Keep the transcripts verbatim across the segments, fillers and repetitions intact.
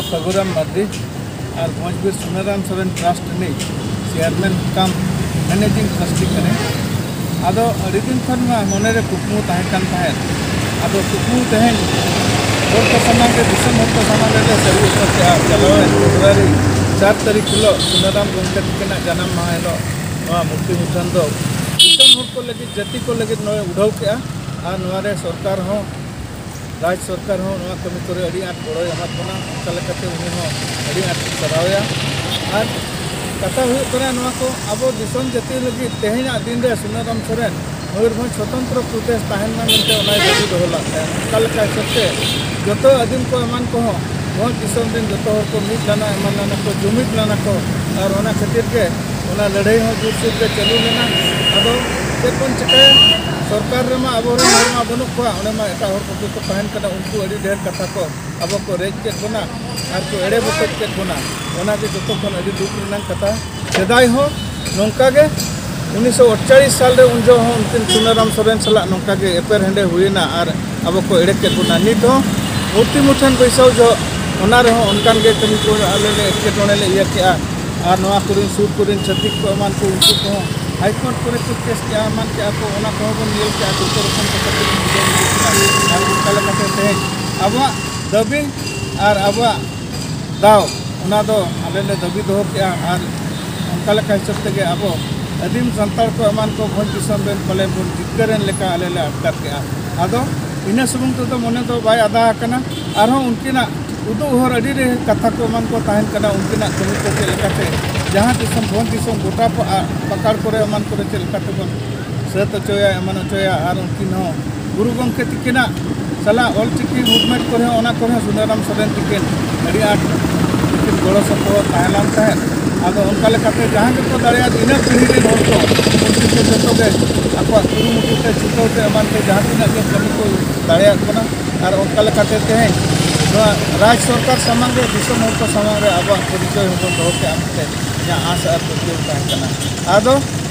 ᱥᱟᱹᱜᱩᱨᱟᱢ ᱢᱟᱨᱰᱤ ᱟᱨ ᱵᱷᱚᱸᱡᱽᱵᱤᱨ Sunaram Soren trust ᱨᱤᱱᱤᱡ chairman ᱠᱟᱢ managing ᱴᱨᱟᱥᱴᱤ ᱠᱟᱹᱱᱟᱹᱧ᱾ ᱟᱫᱚ ᱟᱹᱰᱤ ᱫᱤᱱ ᱠᱷᱚᱱ ᱢᱟ ᱢᱚᱱᱮᱨᱮ ᱠᱩᱠᱢᱩ ᱛᱟᱦᱮᱸ ᱠᱟᱱ ᱛᱟᱦᱮᱸᱫ᱾ ᱟᱫᱚ ᱠᱩᱠᱢᱩ ᱛᱮᱦᱮᱧ ᱦᱚᱲ ᱠᱚ ᱥᱟᱢᱟᱝ ᱨᱮ, ᱫᱤᱥᱚᱢ ᱦᱚᱲ ᱠᱚ ᱥᱟᱢᱟᱝ ᱨᱮᱞᱮ ᱥᱟᱹᱨᱤ ᱩᱛᱟᱹᱨ ᱠᱮᱜᱼᱟ᱾ ᱪᱟᱞᱟᱣᱮᱱ ᱯᱷᱮᱵᱽᱨᱩᱣᱟᱨᱤ ᱪᱟᱨ ᱛᱟᱹᱨᱤᱠᱷ ᱦᱤᱞᱳᱜ ᱥᱩᱱᱟᱹᱨᱟᱢ ᱜᱚᱢᱠᱮ ᱛᱤᱠᱤᱱᱟᱜ ᱡᱟᱱᱟᱢ ᱢᱟᱦᱟ ᱦᱤᱞᱳᱜ ᱱᱚᱣᱟ ᱢᱩᱨᱛᱤ ᱢᱩᱴᱷᱟᱹᱱ ᱫᱚ ᱫᱤᱥᱚᱢ ᱦᱚᱲ ᱠᱚ ᱞᱟᱹᱜᱤᱫ, ᱡᱟᱹᱛᱤ ᱠᱚ ᱞᱟᱹᱜᱤᱫ ᱱᱚᱣᱟᱭ ᱩᱰᱷᱟᱹᱣ ᱠᱮᱜᱼᱟ᱾ ᱟᱨ ᱱᱚᱣᱟ ᱨᱮ ᱥᱚᱨᱠᱟᱨ ᱦᱚᱸ, ᱨᱟᱡᱽ ᱥᱚᱨᱠᱟᱨ ᱦᱚᱸ ᱱᱚᱣᱟ ᱠᱟᱹᱢᱤ ᱠᱚᱨᱮ ᱟᱹᱰᱤ ᱟᱸᱴ ᱜᱚᱲᱚᱭ ᱮᱢᱟᱫ ᱵᱚᱱᱟ᱾ ᱚᱱᱠᱟ ᱞᱮᱠᱟᱛᱮ ᱩᱱᱤ ᱦᱚᱸ ᱟᱹᱰᱤ ᱟᱸᱴ ᱤᱧ ᱥᱟᱨᱦᱟᱣᱮᱭᱟ᱾ ᱟᱨ ᱠᱟᱛᱷᱟ ᱦᱩᱭᱩᱜ ᱠᱟᱱᱟ, ᱱᱚᱣᱟ ᱠᱚ ᱟᱵᱚ ᱫᱤᱥᱚᱢ ᱡᱟᱹᱛᱤ ᱞᱟᱹᱜᱤᱫ ᱛᱮᱦᱮᱧᱟᱜ ᱫᱤᱱ ᱨᱮ ᱥᱩᱱᱟᱹᱨᱟᱢ ᱥᱚᱨᱮᱱ ᱢᱚᱭᱩᱨᱵᱷᱚᱸᱡᱽ ᱥᱚᱛᱚᱱᱛᱨᱚ ᱯᱨᱚᱫᱮᱥ ᱛᱟᱦᱮᱱ ᱢᱟ ᱢᱮᱱᱛᱮ ᱚᱱᱟᱭ ᱫᱟᱹᱵᱤ ᱫᱚᱦᱚ ᱞᱮᱫ ᱛᱟᱦᱮᱸᱫ᱾ ᱚᱱᱠᱟ ᱞᱮᱠᱟ ᱦᱤᱥᱟᱹᱵ ᱛᱮ ᱡᱚᱛᱚ ᱟᱹᱫᱤᱢ ᱠᱚ ᱮᱢᱟᱱ ᱠᱚᱦᱚᱸ ᱵᱷᱚᱸᱡᱽ ᱫᱤᱥᱚᱢ ᱨᱮᱱ ᱡᱚᱛᱚ ᱦᱚᱲ ᱠᱚ ᱢᱤᱫ ᱞᱮᱱᱟ, ᱮᱢᱟᱱ ᱞᱮᱱᱟ ᱠᱚ, ᱡᱩᱢᱤᱫ ᱞᱮᱱᱟ ᱠᱚ᱾ ᱟᱨ ᱚᱱᱟ ᱠᱷᱟᱹᱛᱤᱨ ᱜᱮ ᱚᱱᱟ ᱞᱟᱹᱲᱦᱟᱹᱭ ᱦᱚᱸ ᱡᱳᱨᱥᱳᱨ ᱜᱮ ᱪᱟᱹᱞᱩ ᱞᱮᱱᱟ᱾ ᱟᱫᱚ ᱪᱮᱫ ᱵᱚᱱ ᱪᱤᱠᱟᱹᱭᱟ, ᱥᱚᱨᱠᱟᱨ ᱨᱮᱢᱟ ᱟᱵᱚᱨᱮᱱ ᱦᱚᱲ ᱢᱟ ᱵᱟᱹᱱᱩᱜ ᱠᱚᱣᱟ, ᱚᱸᱰᱮ ᱢᱟ ᱮᱴᱟᱜ ᱦᱚᱲ ᱠᱚᱜᱮ ᱠᱚ ᱛᱟᱦᱮᱱ ᱠᱟᱱᱟ᱾ ᱩᱱᱠᱩ ᱟᱹᱰᱤ ᱰᱷᱮᱨ ᱠᱟᱛᱷᱟ ᱠᱚ ᱟᱵᱚ ᱠᱚ ᱨᱮᱡ ᱠᱮᱫ ᱵᱚᱱᱟ ᱟᱨ ᱠᱚ ᱮᱲᱮ ᱵᱚᱠᱚᱡ ᱠᱮᱫ ᱵᱚᱱᱟ᱾ ᱚᱱᱟᱜᱮ ᱡᱚᱛᱚ ᱠᱷᱚᱱ ᱟᱹᱰᱤ ᱫᱩᱠ ᱨᱮᱱᱟᱜ ᱠᱟᱛᱷᱟ᱾ ᱥᱮᱫᱟᱭ ᱦᱚᱸ ᱱᱚᱝᱠᱟ ᱜᱮ ᱩᱱᱤᱥᱥᱚ ᱟᱴᱪᱚᱞᱞᱤᱥ ᱥᱟᱞ ᱨᱮ ᱩᱱ ᱡᱚᱦᱚᱜ ᱦᱚᱸ ᱩᱱᱠᱤᱱ ᱥᱩᱱᱟᱹᱨᱟᱢ ᱥᱚᱨᱮᱱ ᱥᱟᱞᱟᱜ ᱱᱚᱝᱠᱟ ᱜᱮ ᱮᱯᱮᱨ ᱦᱮᱸᱰᱮ ᱦᱩᱭᱮᱱᱟ ᱟᱨ ᱟᱵᱚ ᱠᱚ ᱮᱲᱮ ᱠᱮᱫ ᱵᱚᱱᱟ᱾ ᱱᱤᱛ ᱦᱚᱸ ᱢᱩᱨᱛᱤ ᱢᱩᱴᱷᱟᱹᱱ ᱵᱟᱹᱭᱥᱟᱹᱣ ᱡᱚᱦᱚᱜ ᱚᱱᱟ ᱨᱮᱦᱚᱸ ᱚᱱᱠᱟᱱ ᱜᱮ ᱠᱟᱹᱢᱤ ᱠᱚ ᱟᱞᱮ ᱞᱮ ᱮᱴᱠᱮᱴᱚᱬᱮ ᱞᱮ ᱤᱭᱟᱹ ᱠᱮᱜᱼᱟ᱾ ᱟᱨ ᱱᱚᱣᱟ ᱠᱚᱨᱮᱱ ᱥᱩᱨ ᱠᱚᱨᱮᱱ ᱪᱷᱟᱹᱛᱤᱠ ᱠᱚ ᱮᱢᱟᱱ ᱠᱚ, ᱩᱱᱠᱩ ᱠᱚᱦᱚᱸ ᱦᱟᱭ ᱠᱳᱨᱴ ᱠᱚᱨᱮ ᱠᱚ ᱠᱮᱥ ᱠᱮᱜᱼᱟ, ᱮᱢᱟᱱ ᱠᱮᱜᱼᱟ ᱠᱚ, ᱚᱱᱟ ᱠᱚᱦᱚᱸ ᱵᱚᱱ ᱧᱮᱞ ᱠᱮᱜᱼᱟ᱾ ᱡᱚᱛᱚ ᱨᱚᱠᱚᱢ ᱠᱟᱛᱷᱟ ᱛᱮᱵᱚᱱ ᱵᱩᱡᱷᱟᱹᱣ ᱧᱟᱢ ᱠᱮᱜᱼᱟ᱾ ᱟᱨ ᱚᱱᱠᱟ ᱞᱮᱠᱟᱛᱮ ᱛᱮᱦᱮᱧ ᱟᱵᱚᱣᱟᱜ ᱫᱟᱹᱵᱤ ᱟᱨ ᱟᱵᱚᱣᱟᱜ ᱫᱟᱣ, ᱚᱱᱟ ᱫᱚ ᱟᱞᱮ ᱞᱮ ᱫᱟᱹᱵᱤ ᱫᱚᱦᱚ ᱠᱮᱜᱼᱟ᱾ ᱟᱨ ᱚᱱᱠᱟ ᱞᱮᱠᱟ ᱦᱤᱥᱟᱹᱵ ᱛᱮᱜᱮ ᱟᱵᱚ ᱟᱹᱫᱤᱢ ᱥᱟᱱᱛᱟᱲ ᱠᱚ ᱮᱢᱟᱱ ᱠᱚ ᱵᱷᱚᱸᱡᱽ ᱫᱤᱥᱚᱢ ᱨᱮᱱ ᱯᱟᱞᱮ ᱵᱚᱱ ᱡᱤᱛᱠᱟᱹᱨ ᱮᱱ ᱞᱮᱠᱟ ᱟᱞᱮ ᱞᱮ ᱟᱴᱠᱟᱨ ᱠᱮᱜᱼᱟ᱾ ᱟᱫᱚ ᱤᱱᱟᱹ ᱥᱩᱢᱩᱝ ᱛᱮᱫᱚ ᱢᱚᱱᱮ ᱫᱚ ᱵᱟᱭ ᱟᱫᱟ ᱟᱠᱟᱱᱟ᱾ ᱟᱨᱦᱚᱸ ᱩᱱᱠᱤᱱᱟᱜ ᱩᱫᱩᱜ ᱦᱚᱨ ᱟᱹᱰᱤ ᱨᱮ ᱠᱟᱛᱷᱟ ᱠᱚ ᱮᱢᱟᱱ ᱠᱚ ᱛᱟᱦᱮᱱ ᱠᱟᱱᱟ, ᱩᱱᱠᱤᱱᱟᱜ ᱠᱟᱹᱢᱤ ᱠᱚ ᱪᱮᱫ ᱞᱮᱠᱟᱛᱮ ᱡᱟᱦᱟᱸ ᱫᱤᱥᱚᱢ, ᱵᱷᱚᱸᱡᱽ ᱫᱤᱥᱚᱢ ᱜᱚᱴᱟ ᱯᱟ-, ᱟ-, ᱯᱟᱠᱟᱲ ᱠᱚᱨᱮ ᱮᱢᱟᱱ ᱠᱚᱨᱮ ᱪᱮᱫ ᱞᱮᱠᱟ ᱛᱮᱵᱚᱱ ᱥᱟᱹᱛ ᱦᱚᱪᱚᱭᱟ, ᱮᱢᱟᱱ ᱦᱚᱪᱚᱭᱟ᱾ ᱟᱨ ᱩᱱᱠᱤᱱ ᱦᱚᱸ ᱜᱩᱨᱩ ᱜᱚᱢᱠᱮ ᱛᱤᱠᱤᱱᱟᱜ ᱥᱟᱞᱟᱜ ᱚᱞᱪᱤᱠᱤ movement ᱠᱚᱨᱮ ᱦᱚᱸ, ᱚᱱᱟ ᱠᱚᱨᱮ ᱦᱚᱸ ᱥᱩᱱᱟᱹᱨᱟᱢ ᱥᱚᱨᱮᱱ ᱛᱤᱠᱤᱱ ᱟᱹᱰᱤ ᱟᱸᱴ ᱛᱤᱠᱤᱱ ᱜᱚᱲᱚ ᱥᱚᱯᱚᱦᱚᱫ ᱛᱟᱦᱮᱸ ᱞᱮᱱ ᱛᱟᱦᱮᱸᱫ᱾ ᱟᱫᱚ ᱚᱱᱠᱟ ᱞᱮᱠᱟᱛᱮ ᱡᱟᱦᱟᱸ ᱜᱮᱠᱚ ᱫᱟᱲᱮᱭᱟᱜ, ᱤᱱᱟᱹ ᱯᱤᱲᱦᱤ ᱨᱮᱱ ᱦᱚᱲ ᱠᱚ, ᱩᱱᱠᱩ ᱠᱚ ᱡᱚᱛᱚ ᱜᱮ ᱟᱠᱚᱣᱟᱜ ᱠᱩᱨᱩᱢᱩᱴᱩ ᱛᱮ, ᱪᱷᱩᱴᱟᱹᱣ ᱛᱮ, ᱮᱢᱟᱱ ᱛᱮ ᱡᱟᱦᱟᱸ ᱛᱤᱱᱟᱹᱜ ᱜᱮ ᱠᱟᱹᱢᱤ ᱠᱚ ᱫᱟᱲᱮᱭᱟᱜ ᱠᱟᱱᱟ᱾ ᱟᱨ ᱚᱱᱠᱟ ᱞᱮᱠᱟᱛᱮ ᱛᱮᱦᱮᱧ ᱱᱚᱣᱟ ᱨᱟᱡᱽ ᱥᱚᱨᱠᱟᱨ ᱥᱟᱢᱟᱝ ᱨᱮ, ᱫᱤᱥᱚᱢ ᱦᱚᱲ ᱠᱚ ᱥᱟᱢᱟᱝ ᱨᱮ ᱟᱵᱚᱣᱟᱜ ᱯᱚᱨᱤᱪᱚᱭ ᱦᱚᱸᱵᱚᱱ ᱫᱚᱦᱚ ᱠᱮᱜᱼᱟ ᱢᱮᱱᱛᱮ ᱤᱧᱟᱹᱜ ᱟᱸᱥ ᱟᱨ ᱯᱟᱹᱛᱭᱟᱹᱣ ᱛᱟᱦᱮᱸ ᱠᱟᱱᱟ᱾ ᱟᱫᱚ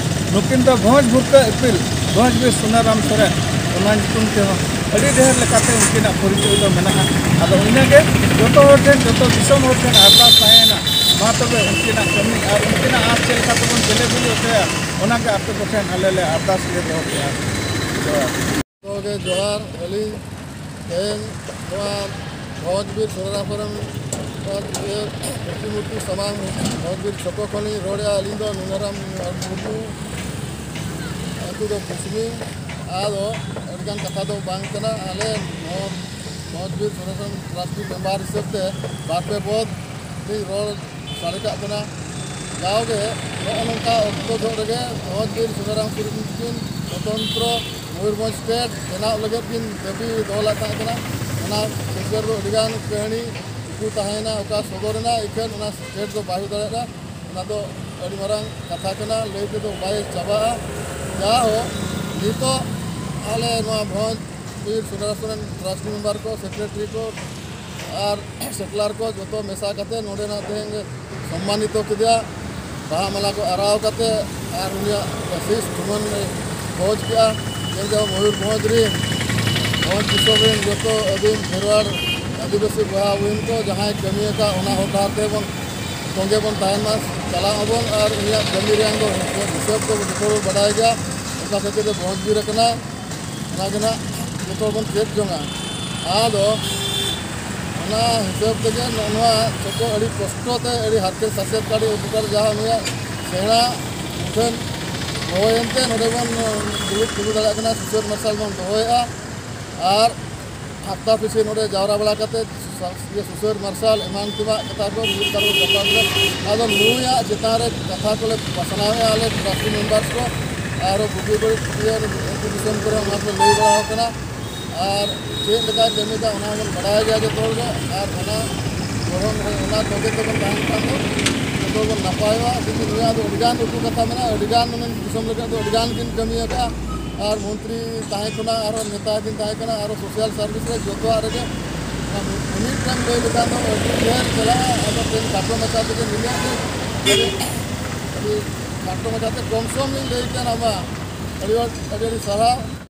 ᱱᱩᱠᱤᱱ ᱫᱚ ᱵᱷᱚᱸᱡᱽ ᱵᱷᱩᱨᱠᱟᱹ ᱤᱯᱤᱞ, ᱵᱷᱚᱸᱡᱽ ᱵᱤᱨ ᱥᱩᱱᱟᱨᱟᱢ ᱥᱚᱨᱮᱱ, ᱚᱱᱟ ᱧᱩᱛᱩᱢ ᱛᱮᱦᱚᱸ ᱟᱹᱰᱤ ᱰᱷᱮᱨ ᱞᱮᱠᱟᱛᱮ ᱩᱱᱠᱤᱱᱟᱜ ᱯᱚᱨᱤᱪᱚᱭ ᱫᱚ ᱢᱮᱱᱟᱜᱼᱟ᱾ ᱟᱫᱚ ᱤᱱᱟᱹᱜᱮ ᱡᱚᱛᱚ ᱦᱚᱲ ᱴᱷᱮᱱ, ᱡᱚᱛᱚ ᱫᱤᱥᱚᱢ ᱦᱚᱲ ᱴᱷᱮᱱ ᱟᱨᱫᱟᱥ ᱛᱟᱦᱮᱸᱭᱮᱱᱟ, ᱢᱟ ᱛᱚᱵᱮ ᱩᱱᱠᱤᱱᱟᱜ ᱠᱟᱹᱢᱤ ᱟᱨ ᱩᱱᱠᱤᱱᱟᱜ ᱟᱸᱥ ᱪᱮᱫ ᱞᱮᱠᱟ ᱛᱮᱵᱚᱱ ᱡᱮᱞᱮ ᱵᱷᱩᱞ ᱦᱚᱪᱚᱭᱟ, ᱚᱱᱟᱜᱮ ᱟᱯᱮ ᱠᱚᱴᱷᱮᱱ ᱟᱞᱮ ᱞᱮ ᱟᱨᱫᱟᱥ ᱞᱮ ᱫᱚᱦᱚ ᱠᱮᱜᱼᱟ᱾ ᱡᱚᱦᱟᱨ᱾ ᱡᱚᱛᱚ ᱜᱮ ᱡᱚᱦᱟᱨ᱾ ᱟᱹᱞᱤᱧ ᱛᱮᱦᱮᱧ ᱱᱚᱣᱟ ᱵᱷᱚᱸᱡᱽ ᱵᱤᱨ ᱥᱚᱨᱮᱱ ᱥᱚᱨᱮᱱ ᱤᱭᱟᱹ ᱯᱨᱚᱛᱤᱢᱩᱨᱛᱤ ᱥᱟᱢᱟᱝ ᱵᱷᱚᱸᱡᱽ ᱵᱤᱨ ᱪᱷᱚᱠᱚ ᱠᱷᱚᱱᱤᱧ ᱨᱚᱲᱮᱫᱼᱟ᱾ ᱟᱹᱞᱤᱧ ᱫᱚ ᱱᱩᱱᱟᱨᱟᱢ ᱢᱩᱨᱢᱩ, ᱟᱹᱛᱩ ᱫᱚ ᱠᱩᱥᱢᱤ᱾ ᱟᱫᱚ ᱟᱹᱰᱤᱜᱟᱱ ᱠᱟᱛᱷᱟ ᱫᱚ ᱵᱟᱝ ᱠᱟᱱᱟ᱾ ᱟᱞᱮ ᱱᱚᱣᱟ ᱵᱷᱚᱸᱡᱽ ᱵᱤᱨ ᱥᱚᱨᱮᱱ ᱥᱚᱨᱮᱱ ᱴᱨᱟᱥᱴᱤ ᱢᱮᱢᱵᱟᱨ ᱦᱤᱥᱟᱹᱵ ᱛᱮ ᱵᱟᱨ ᱯᱮ ᱯᱚᱫᱽ ᱞᱤᱧ ᱨᱚᱲ ᱥᱟᱰᱮ ᱠᱟᱜ ᱠᱟᱱᱟ᱾ ᱡᱟᱣᱜᱮ ᱱᱚᱜᱼᱚ ᱱᱚᱝᱠᱟ ᱚᱠᱛᱚ ᱡᱚᱦᱚᱜ ᱨᱮᱜᱮ ᱵᱷᱚᱸᱡᱽ ᱵᱤᱨ ᱥᱩᱱᱟᱨᱟᱢ ᱥᱚᱨᱮᱱ ᱛᱤᱠᱤᱱ ᱥᱚᱛᱚᱱᱛᱨᱚ ᱢᱚᱭᱩᱨᱵᱷᱚᱸᱡᱽ ᱥᱴᱮᱴ ᱵᱮᱱᱟᱣ ᱞᱟᱹᱜᱤᱫ ᱠᱤᱱ ᱫᱟᱹᱵᱤ ᱫᱚᱦᱚ ᱞᱮᱫ ᱛᱟᱦᱮᱸ ᱠᱟᱱᱟ᱾ ᱚᱱᱟ ᱵᱤᱥᱚᱭ ᱫᱚ ᱟᱹᱰᱤᱜᱟᱱ ᱠᱟᱹᱦᱱᱤ ᱩᱠᱩ ᱛᱟᱦᱮᱸᱭᱮᱱᱟ, ᱚᱠᱟ ᱥᱚᱫᱚᱨᱮᱱᱟ, ᱤᱠᱷᱟᱹᱱ ᱚᱱᱟ ᱥᱴᱮᱴ ᱫᱚ ᱵᱟᱭ ᱦᱩᱭ ᱫᱟᱲᱮᱭᱟᱜᱼᱟ᱾ ᱚᱱᱟ ᱫᱚ ᱟᱹᱰᱤ ᱢᱟᱨᱟᱝ ᱠᱟᱛᱷᱟ ᱠᱟᱱᱟ, ᱞᱟᱹᱭ ᱛᱮᱫᱚ ᱵᱟᱭ ᱪᱟᱵᱟᱜᱼᱟ᱾ ᱡᱟᱦᱳ, ᱱᱤᱛᱚᱜ ᱟᱞᱮ ᱱᱚᱣᱟ ᱵᱷᱚᱸᱡᱽ ᱵᱤᱨ ᱥᱩᱱᱟᱨᱟᱢ ᱥᱚᱨᱮᱱ ᱴᱨᱟᱥᱴ ᱢᱮᱢᱵᱟᱨ ᱠᱚ, ᱥᱮᱠᱨᱮᱴᱟᱨᱤ ᱠᱚ ᱟᱨ ᱥᱮᱠᱞᱟᱨ ᱠᱚ ᱡᱚᱛᱚ ᱢᱮᱥᱟ ᱠᱟᱛᱮ ᱱᱚᱰᱮᱱᱟᱜ ᱛᱮᱦᱮᱧ ᱥᱚᱢᱢᱟᱱᱤᱛᱚ ᱠᱮᱫᱮᱭᱟ᱾ ᱵᱟᱦᱟ ᱢᱟᱞᱟ ᱠᱚ ᱟᱨᱟᱣ ᱠᱟᱛᱮ ᱟᱨ ᱩᱱᱤᱭᱟᱜ ᱟᱥᱤᱥ ᱛᱷᱩᱢᱟᱱ ᱮ ᱠᱷᱚᱡᱽ ᱠᱮᱜᱼᱟ᱾ ᱡᱮᱞᱮᱠᱟ ᱢᱚᱭᱩᱨᱵᱷᱚᱸᱡᱽ ᱨᱮᱱ, ᱵᱷᱚᱸᱡᱽ ᱫᱤᱥᱚᱢ ᱨᱮᱱ ᱡᱚᱛᱚ ᱟᱹᱫᱤᱢ ᱠᱷᱮᱨᱣᱟᱲ ᱟᱹᱫᱤᱵᱟᱹᱥᱤ ᱵᱚᱭᱦᱟ ᱵᱚᱦᱤᱱ ᱠᱚ ᱡᱟᱦᱟᱸᱭ ᱠᱟᱹᱢᱤ ᱟᱠᱟᱫ, ᱚᱱᱟ ᱦᱚᱨ ᱰᱟᱦᱟᱨ ᱛᱮᱵᱚᱱ ᱛᱚᱸᱜᱮ ᱵᱚᱱ ᱛᱟᱦᱮᱱ ᱢᱟ, ᱪᱟᱞᱟᱜ ᱟᱵᱚᱱ ᱟᱨ ᱩᱱᱤᱭᱟᱜ ᱠᱟᱹᱢᱤ ᱨᱮᱭᱟᱝ ᱫᱚ ᱦᱤᱥᱟᱹᱵ ᱫᱚ ᱡᱚᱛᱚ ᱦᱚᱲ ᱵᱚᱱ ᱵᱟᱰᱟᱭ ᱜᱮᱭᱟ, ᱚᱠᱟ ᱠᱷᱟᱹᱛᱤᱨ ᱛᱮ ᱵᱷᱚᱸᱡᱽ ᱵᱤᱨ ᱟᱠᱟᱱᱟ᱾ ᱚᱱᱟ ᱜᱮ ᱱᱟᱜ ᱡᱚᱛᱚ ᱦᱚᱲ ᱵᱚᱱ ᱪᱮᱫ ᱡᱚᱝᱟ᱾ ᱟᱫᱚ ᱚᱱᱟ ᱦᱤᱥᱟᱹᱵ ᱛᱮᱜᱮ ᱱᱚᱜᱼᱚ ᱱᱚᱣᱟ ᱪᱚᱠᱚ ᱟᱹᱰᱤ ᱠᱚᱥᱴᱚ ᱛᱮ, ᱟᱹᱰᱤ ᱦᱟᱨᱠᱮᱛ ᱥᱟᱥᱮᱛ ᱠᱟᱹᱴᱤᱡ ᱩᱯᱚᱠᱟᱨ ᱡᱟᱦᱟᱸ ᱩᱱᱤᱭᱟᱜ ᱥᱮᱬᱟ ᱢᱩᱴᱷᱟᱹᱱ ᱫᱚᱦᱚᱭᱮᱱ ᱛᱮ ᱱᱚᱰᱮ ᱵᱚᱱ ᱫᱩᱲᱩᱵ ᱛᱤᱸᱜᱩ ᱫᱟᱲᱮᱭᱟᱜ ᱠᱟᱱᱟ, ᱥᱩᱥᱟᱹᱨ ᱢᱟᱨᱥᱟᱞ ᱵᱚᱱ ᱫᱚᱦᱚᱭᱮᱫᱼᱟ᱾ ᱟᱨ ᱦᱟᱯᱛᱟ ᱯᱤᱪᱷᱤ ᱱᱚᱰᱮ ᱡᱟᱣᱨᱟ ᱵᱟᱲᱟ ᱠᱟᱛᱮ ᱥᱟ-, ᱤᱭᱟᱹ ᱥᱩᱥᱟᱹᱨ ᱢᱟᱨᱥᱟᱞ ᱮᱢᱟᱱ ᱛᱮᱢᱟᱜ ᱠᱟᱛᱷᱟ ᱠᱚ ᱢᱤᱫ ᱵᱟᱨ ᱵᱚᱱ ᱜᱟᱯᱟᱞ ᱠᱮᱫᱟ᱾ ᱟᱫᱚ ᱱᱩᱭᱟᱜ ᱪᱮᱛᱟᱱ ᱨᱮ ᱠᱟᱛᱷᱟ ᱠᱚᱞᱮ ᱯᱟᱥᱱᱟᱣᱮᱫᱼᱟ ᱟᱞᱮ ᱴᱨᱟᱥᱴᱤ ᱢᱮᱢᱵᱟᱨᱥ ᱠᱚ, ᱟᱨᱚ ᱵᱩᱜᱤ ᱵᱟᱹᱲᱤᱡ ᱤᱭᱟᱹ ᱟᱹᱛᱩ ᱫᱤᱥᱚᱢ ᱠᱚᱨᱮ ᱚᱱᱟ ᱠᱚ ᱞᱟᱹᱭ ᱵᱟᱲᱟ ᱟᱠᱟᱱᱟ᱾ ᱟᱨ ᱪᱮᱫ ᱞᱮᱠᱟᱭ ᱠᱟᱹᱢᱤᱭᱮᱫᱟ ᱚᱱᱟ ᱵᱚᱱ ᱵᱟᱲᱟᱭ ᱜᱮᱭᱟ ᱡᱚᱛᱚ ᱦᱚᱲ ᱜᱮ᱾ ᱟᱨ ᱚᱱᱟ ᱜᱚᱲᱦᱚᱱ ᱨᱮ ᱚᱱᱟ ᱛᱚᱜᱮ ᱛᱮᱵᱚᱱ ᱛᱟᱦᱮᱱ ᱠᱷᱟᱱ ᱫᱚ ᱡᱚᱛᱚ ᱵᱚᱱ ᱱᱟᱯᱟᱭᱚᱜᱼᱟ᱾ ᱡᱩᱫᱤ ᱱᱩᱭᱟᱜ ᱫᱚ ᱟᱹᱰᱤᱜᱟᱱ ᱩᱠᱩ ᱠᱟᱛᱷᱟ ᱢᱮᱱᱟᱜᱼᱟ, ᱟᱹᱰᱤᱜᱟᱱ ᱢᱟᱱᱮ ᱫᱤᱥᱚᱢ ᱞᱟᱹᱜᱤᱫ ᱫᱚ ᱟᱹᱰᱤᱜᱟᱱ ᱠᱤᱱ ᱠᱟᱹᱢᱤ ᱟᱠᱟᱫᱼᱟ᱾ ᱟᱨ ᱢᱚᱱᱛᱨᱤ ᱛᱟᱦᱮᱸ ᱠᱟᱱᱟ, ᱟᱨᱚ ᱱᱮᱛᱟ ᱠᱤᱱ ᱛᱟᱦᱮᱸ ᱠᱟᱱᱟ, ᱟᱨᱚ ᱥᱳᱥᱟᱞ ᱥᱟᱨᱵᱷᱤᱥ ᱨᱮ ᱡᱚᱛᱚᱣᱟᱜ ᱨᱮᱜᱮ ᱚᱱᱟ ᱢᱤᱫᱴᱟᱝ ᱞᱟᱹᱭ ᱞᱮᱠᱷᱟᱱ ᱫᱚ ᱟᱹᱰᱤ ᱰᱷᱮᱨ ᱪᱟᱞᱟᱜᱼᱟ᱾ ᱟᱫᱚ ᱛᱮᱦᱮᱧ ᱠᱷᱟᱴᱚ ᱢᱟᱪᱷᱟ ᱛᱮᱜᱮ ᱱᱤᱱᱟᱹᱜ ᱜᱮ ᱟᱹᱰᱤ ᱠᱷᱟᱴᱚ ᱢᱟᱪᱷᱟᱛᱮ ᱠᱚᱢ ᱥᱚᱢ ᱞᱤᱧ ᱞᱟᱹᱭ ᱠᱮᱫᱟ, ᱱᱚᱣᱟ ᱢᱟ ᱟᱹᱰᱤ ᱟᱹᱰᱤ ᱟᱹᱰᱤ ᱥᱟᱨᱦᱟᱣ᱾